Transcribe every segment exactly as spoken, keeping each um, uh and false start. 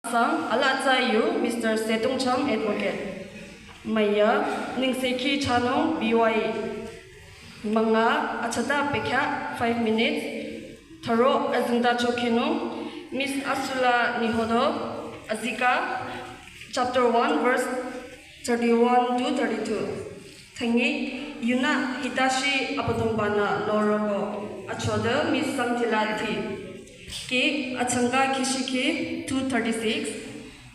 Sang, ala tsü yu Mister Setungchang Advocate. Maya, Ningseki Chanung B Y E. Manga, achata pekha five minutes. Tharo, azinda chokinung, Miss Asula Nihodo, Azika, chapter one, verse thirty-one to thirty-two. Thangi, yunü hitashi Abüdongba-nü lorogo, achoda Miss Sangtila Thi. Ki, achanga kishiki two thirty-six.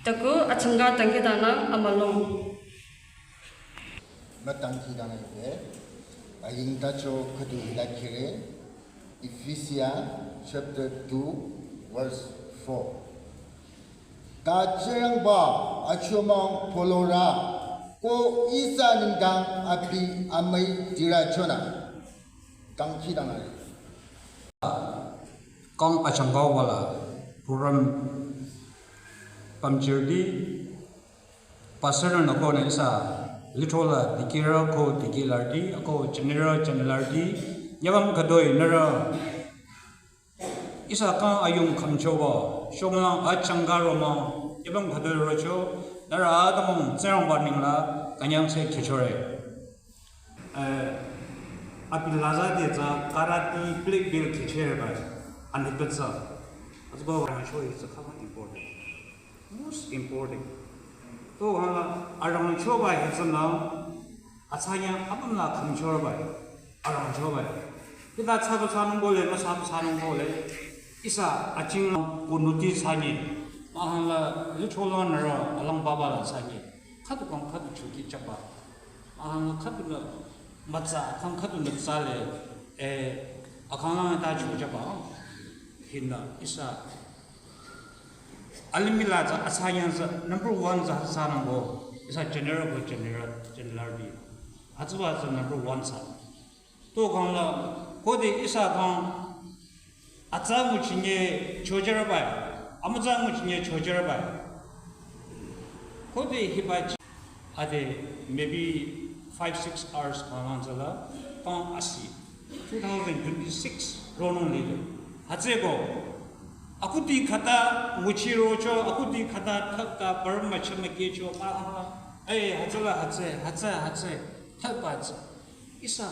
Taku, achanga tangkidana amalong. Mütangkidana ibe, ayingtacho khüdu hila kire, Ephesia chapter two, verse four. Ta Tsingrangba achomang polora, ko ihsa nengdang abi amüi dirachonü. Tangkidana. Kang achangkau wala, program pamchirdi, pastor nü ko nü ihsa, lithola dikira ko dikilardi, ako general generaldi, yabam khütoi nührü, ihsa kang ayung khümchoba, shomang achangka romang, yabam khütoi rocho, nührü adamong Tsingrangba nengla, kanyang se kechore. Eh, abi laza de tsü karate black belt kechere ba, ani betsa. Azuba arangcho is a common important. Most important. To hala arangcho ba hitsana, atsanya abamla khümcho ba, arangcho ba. Kita tsaba sanung bole, ma saba sanung bole. Ihsa aching ko notice sanye. Mahala, lithola nührü, alang baba la sanye. Khüdu kang khüdu chuki chaba. Ahang khüdunü mütsa, akhang khüdunü tsale, eh, akhang lang ta chojaba, hinü ihsa. Alimih la tsü asanyang tsü number one tsü sanangbo, ihsa general ko general, general bi. Hütsüba tsü number one tsü. To khangla, khode ihsa khang, atsa nguchinye chojarabai, amütsa nguchinye chojarabai. Khode hiba chi-, ade maybe five, six hours khang lang tsüla, khang asi, two thousand twenty-six ronung lile. Hütsüko, akhuti khüta nguchi rocho, akhuti khüta thakta parma chama kecho, ah, ah, eh, hütsüla hütsü, hütsü, hütsü, thakba tsü. Ihsa.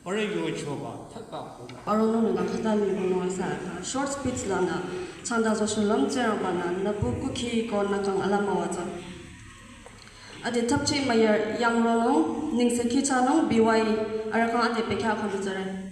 Ore yochoba, thakba ko. Arono nü khüta ni bono sa, short speech lanü, chanda zo shulom Tsingrangba-nü, nübu kuki ko nü kang alama waza. Ade thapchi mayar yang ronung, Ningseki Chanung, B Y E, arakang ade pekya khondu tsare.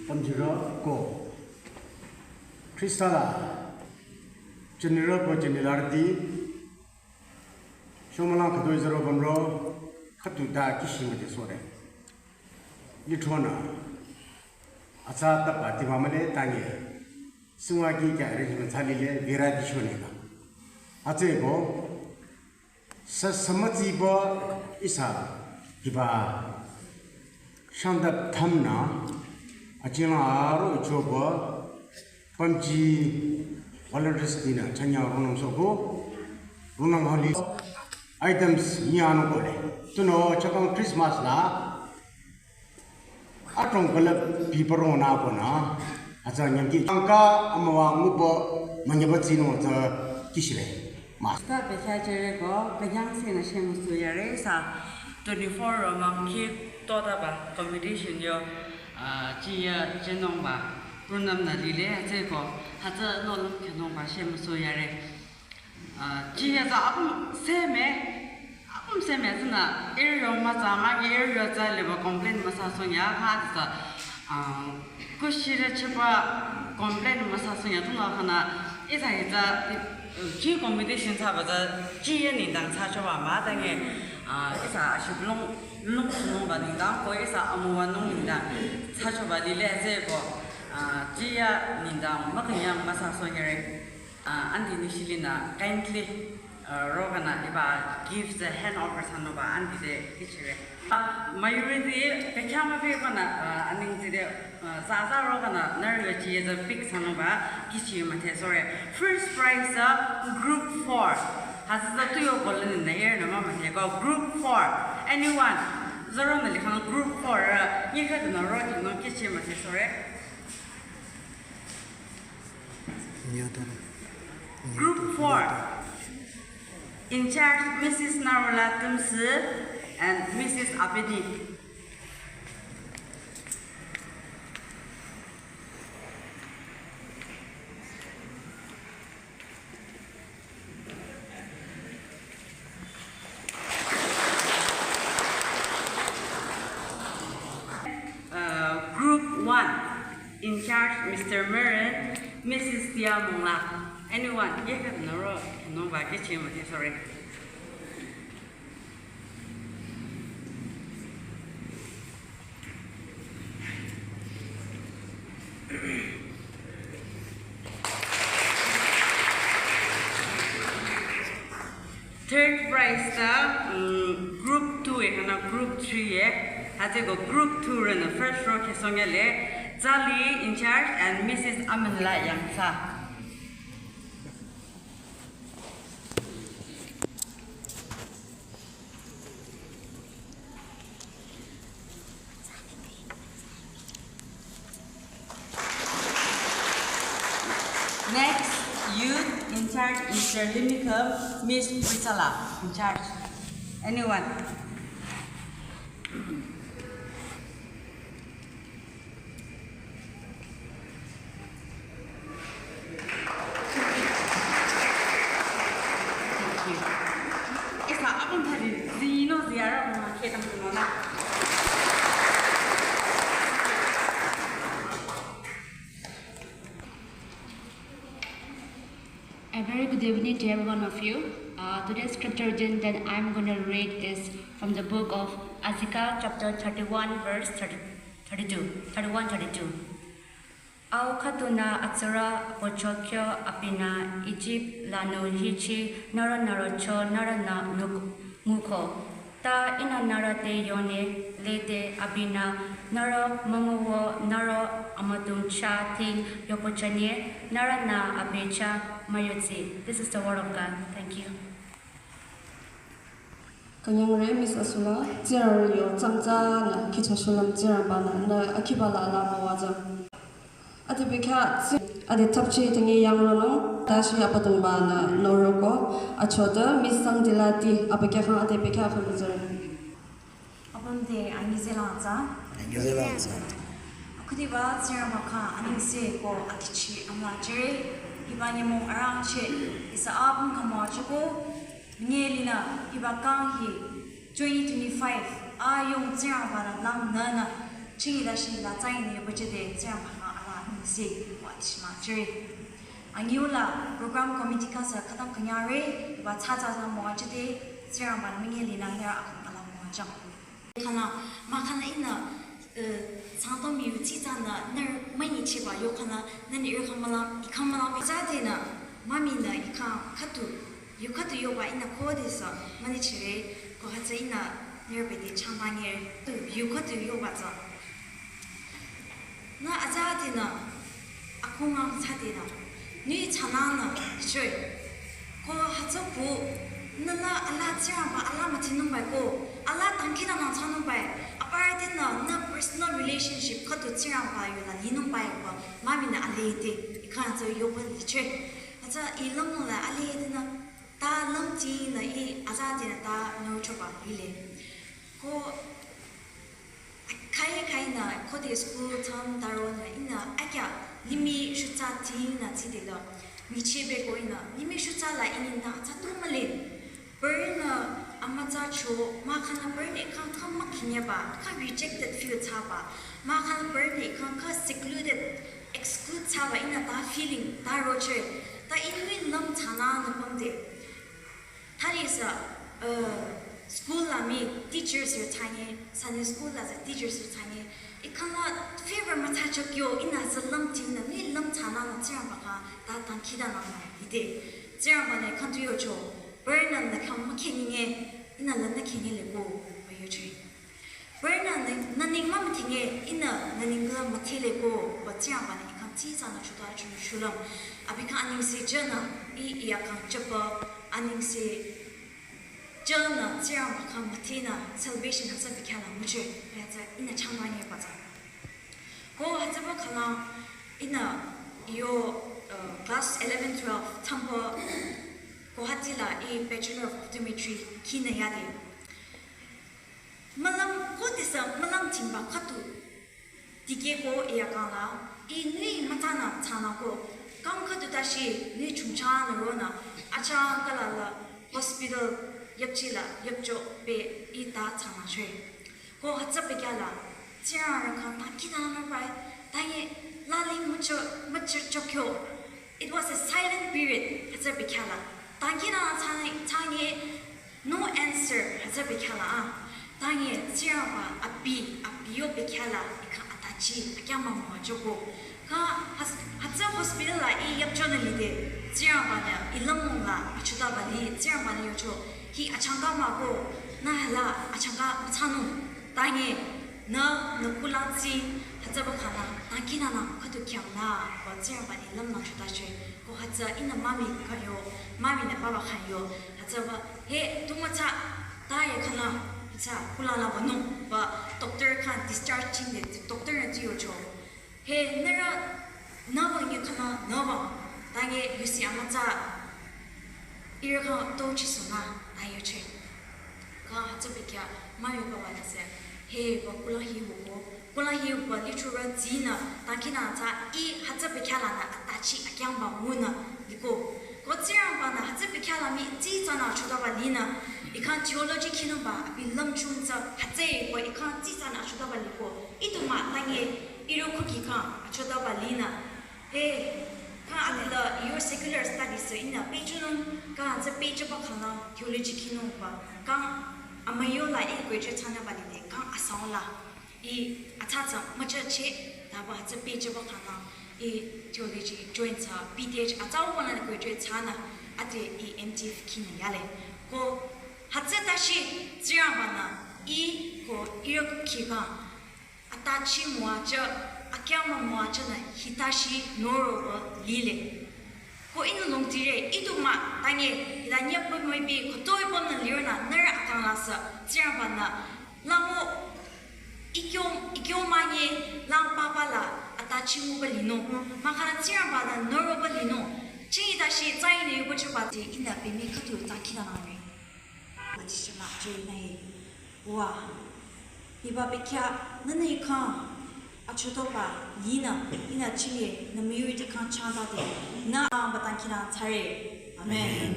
Pamjiro ko Krista la general ko general di shomalang khütoi zero bamro khütu ta kishimate sore. Lithrona atsa tapa tiba male tangi singwa ki kya arrangement thali le vira di shone ka. Atse ko sa samatsiba ihsa hiba shangda thamna achila aro ichoba pamji volunteers dina chanya runang soko runang hali items nyano kole. Tuno chakang Christmas la atong kala piparo na ko na atsa nyamki angka amawa ngubo manyaba tsino tsa kishire. Mas. Ta bekya jere ko kanyang se na shemu su yare sa twenty-four romang ki tota ba competition yo, ah, jiya jenong ba runam na lile atse ko hatsa no lum kenong ba shemu su yare. Ah, jiya za apum seme, apum seme zina area ma za ma area za le ba complain ma sa sonya ha za, ah, kushire chepa complain ma sa sonya tuna kana isa isa, eh, ki competition sa ba za jiya ni dang sa choba ma dang e, ah, isa ashiblong long long ba ni dang ko isa amuwa nong ni dang sa choba lile ze ko, ah, jiya ni dang ma kanyang ma sa sonya re. Ah, Aunty Nishilina kindly, ah, rogana iba gift the hand over sanoba aunty de kichire. Ah, majority pekhama pe bana, ah, aning jide, ah, zaza rogana nari chi the pick sanoba kichi mate sore. First prize, ah, group four. Hazaza tuyo golden na air na mama te go group four. Anyone? Zoro na likhang group four, ah, yeka na ro no kichi mate sore. Group four, in charge Missus Narula Tumsi and Missus Abidi. Uh, group one, in charge Mister Murren, Missus Tia Mongla. Anyone? Ye ka noro, no ba ke chi mo, sorry. Third prize ta, mm, group two e kana group three e. Hate ko group two re na first row ke song le, Charlie in charge and Missus Amanla Yangsa. Next, youth in charge, Mister Limikam, Miss Priscilla in charge. Anyone? A very good evening to every one of you. Uh, today's scripture reading that I'm going to read is from the book of Ezekiel, chapter thirty-one, verse thirty, thirty-two, thirty-one, thirty-two. Au khüdunü atsara pochokyo abinü Ijip lanü hichi nührü nührü cho nührünü nuk-, nguko. Ta ihnü nührü te yonü lede abinü nührü münguwo nührü amüdung chah ting yopochanye nührünü abi chah müyuzi. This is the word of God. Thank you. Künyangre Miss Asula, Tsingrangba yo tsangtsanü khichashulüm Tsingrangbanü nü akhiba la la müwajüng. Ade bekhyah tsi, ade thapchi tangi yangronung, tashi Abüdongbanü noroko, achoda Miss Sangdila ti, abekhyah khang ade bekhyah khang müzüre. Apüm te anyi zelang tsa. Anyi zelang tsa. Akhudiba Tsingrangba khyang anengse ko akichi amüla jüre, hiba nyümong arangcheh, ihsa apüm khümüwa choko, nyelinü hiba kang hi twenty twenty-five ayung Tsingrangbanü langnünü Chingi dashi la tsaini yoba jede Tsingrangba khyang ala nungse wa tishima jüre. Angiu la program committee kasa khatam kanyare ba tsa tsa tsa mo jede Tsingrangba mingi lina nera akang ala mo jang. Khana ma khana ina eh, sangtom yu tsi tsa na ner manyi chiba yo khana nani ir khamala ikhamala ba tsa de na mami na ikha khatu yu khatu yoba ina khodesa mani chire ko hatsa ina ner bede changba nge tu yu khatu yoba tsa. Na aza dina, akhungang tsa dina, nui tsanana, shoi. Ko hatsa ku, nala ala Tsingrangba, ala matinungbai ko, ala tangkina nang tsanungbai, apara dina, na personal relationship khatu Tsingrangba yola linungbai ko, mami na ale de, ikhan tsa yoba liche. Hatsa ilang la ale dina, ta lang ti na i aza dina ta no choba lile. Ko Kai kai na khode school tham taro na ina akya limih shutsa ti na tsi de la. Ngichebe ko ina limih shutsa la inin ta tsa tu male. Burn na ama tsa cho ma khana burn e kang kang ma khinya ba ka rejected feel tsa ba. Ma khana burn e kang ka secluded exclude tsa ba ina ta feeling ta ro che. Ta inui lam tsa na na pam de. Thali sa, uh, school la mi teachers yo thanye, Sunday school la sa teachers yo thanye. Ikhala favor ma tha chok yo, ina sa lam ting na, mi lam tha na na Tsingrangba kha, ta tang khida na na, ide. Tsingrangba ne khantu yo cho, burn na na kang ma khenye, ina la na khenye le ko, ba yo che. Burn na na, na ning ma ma khenye, ina na ning la ma thele ko, ba Tsingrangba ne kang ti sa na chuta chu shulam. Abi kang aning se jana, i iya kang chapa, aning se Jana Tsingrangba khyang müthina salvation hütsü bikhala müche, hütsü ina changwa nye patsa. Ko hütsüba khala ina yo, uh, class eleven, twelve thampa Guwahati la i Bachelor of Optometry kina yade. Malam ko tisa malam timba khatu Dikeh ko iya kang la, i nui mütsanü thsanü ko, kang khüdu tashi nui chungcha nü ronü, achangka la la hospital yapchi la yapcho pe i ta thsanü chwe. Ko hütsü pe kya la, Tsingrangba khyang ta kina nü pai, ta ye la li mücho, mücho chokyo. It was a silent period, hütsü pe kya la. Ta kina thsanü, thsanü No answer, hütsü bekhyah la a. Tanye, Tsingrangba, abi, abi yo bekhyah la, ikha atachi, akyang mamo joko. Kha, has-, hütsü hospital la i yapcho na lide, Tsingrangba ne, i lamong la, achutaba li, Tsingrangba ne yocho, hi achangka mako, nü la, achangka mütsanung. Tanye, nü, nü kulang tsi, hütsüba khala, tangkina nü, khüdu khyang nü, ba Tsingrangba ne lam nü chutache. Ko hütsü inü mami khayo, mami nü papa khayo, hütsüba, he, tu mütsa, ta ye khala, hütsü, kulang la ba nung, ba doctor khyang discharge chingde, doctor nü tiyo cho. He, nührü, nüba nge khala, nüba, ta nge yusi amütsa, irü kha to chi suna, ta yo che. Kha hütsü bekhyah, mami papa ta se, he, ba kulang hi wo ko, kulang hi wo ba litro ra zi nü, tangkina ta i hütsü bekhyah la nü, atachi akyang ba mu nü, liko. Ko Tsingrangba nü, hütsü bekhyah la mi, zi za nü, chutaba li nü, ikha theology khinung ba, abi lam chung za, hütsü ko ikha zi za nü, chutaba liko. Itu ma, ta nge, iro kuki kha, chutaba li nü. He, kha adila your secular studies so inü pechunung, kha hütsü pechuba khala theology khinung ba, kha amayo la i graduate thsanü ba lide, kha asang la, i atsa tsa mücha che, ta ba hütsü pechuba khala, i theology join tsa, B Th, atsa wa la graduate thsanü, ate i M Div khinü yale. Ko hütsü tashi, Tsingrangba nü, i ko iro kuki kha, Atachi müacha, akyang mümüacha nü hitashi noroba lile. Ko inü longtire, itu ma, ta nge, ila nyapa maybe, khütoi pom nü lirü nü, nührü akang la sa, Tsingrangba nü, lango, ikyo, ikyo ma nge, lang papa la, atachi müba linung. Mahkhang Tsingrangba nü noroba linung. Chingi tashi, tsai nü yubo chuba te, inü pemi khüdu tangkina nü re. Wa tishima jüri nü he. Wa. Hiba bekhyah nünü khyang achotoba linü, inü chingi nü müyurüti khyang changdade, nü amba tangkina thsare. Amen. Amen.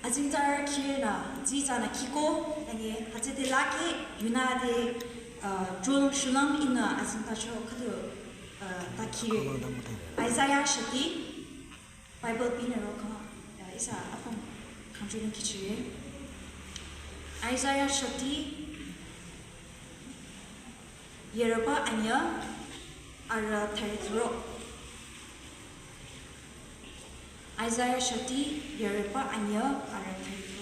Azingtar khirü nü, zi za nü khiko, nü nge, hütsüde lake, yunü de, Tronung shulüm ihnü azengtacho khüdu takhire. Isaiah shati Bible binü ro kha ihsa apüm khangchonung kihchire. Isaiah shati yarüba anyü arü thüre thüro. Isaiah shati yarüba anyü arü thüre